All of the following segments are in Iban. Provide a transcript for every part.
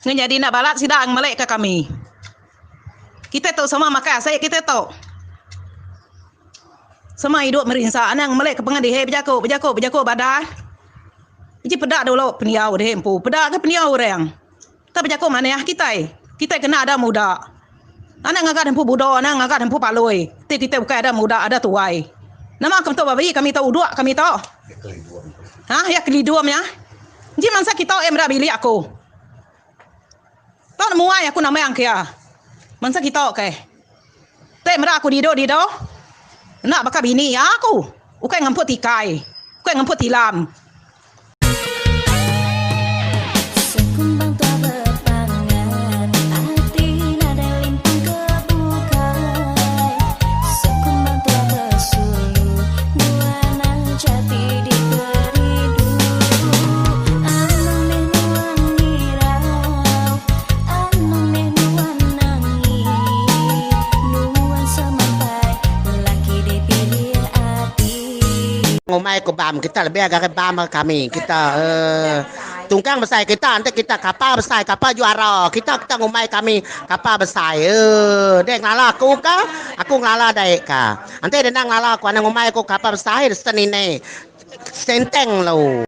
Ngenyadi enda balat sida ngemelika kami. Kitai tu sama makai asai kitai tu. Sama idup merinsa anang ngemelika pengan dihe bejaku bejaku bejaku bada. Uji peda dulu pendiau dihe empu peda ke pendiau orang. Tau bejaku manah kitai. Kitai kena ada muda. Anang ngaga dempu budo anang ngaga dempu palui ti kitai ukai ada muda ada tuai. Nama ke metu babi kami tu uduk kami tu. Ha iya kelidum nya. Ji mansa kita eh meda bilik aku. Tau nemu ai aku nambang ke iya. Mansa kita ke. Te meda aku dido dido. Enda baka bini iya aku. Ukai ngemput tikai. Ukai ngemput tilam. Sekumbang tua bepangan Ati nadai limpang ke bukai Sekumbang tua besulu Nuan aja ti dikerindu Anang meh nuan ngirau Anang meh nuan nangi Nuan semampai laki dipilih ati. Ngumbai ku bam kita lebih agak ari bam ari kami kita eh tungkang besai kita enti kita kapal besai kapal juara kita kita ngumbai kami kapal besai eh deh ngelala aku ka aku ngelala deh ka enti deh enda ngelala aku anang ngumbai aku kapal besai senine senteng lu.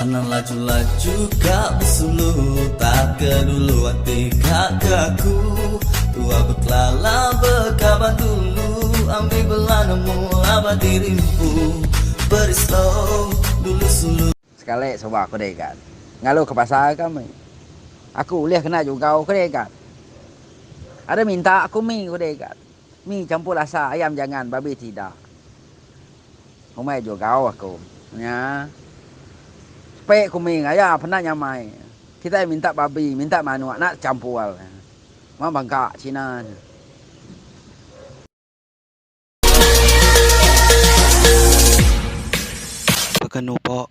Anang laju-laju ka besulu Tak ke dulu ati ka ke aku Tua bekelala bekaban dulu Ambi bela nemu laba diri empu Beri slow dulu sulu. Sekali suba aku deh igat. Ngalu ke pasar kami. Aku ulih kena jugau ku deh igat. Ada minta aku mi ku deh igat. Mi campur lasa ayam jangan babi tidak. Umai jugau aku. Nya. Sepek ku mi ngaya penda nyamai. Kitai minta babi minta manuk nak campur. Mang bangka cina. Baka nubok.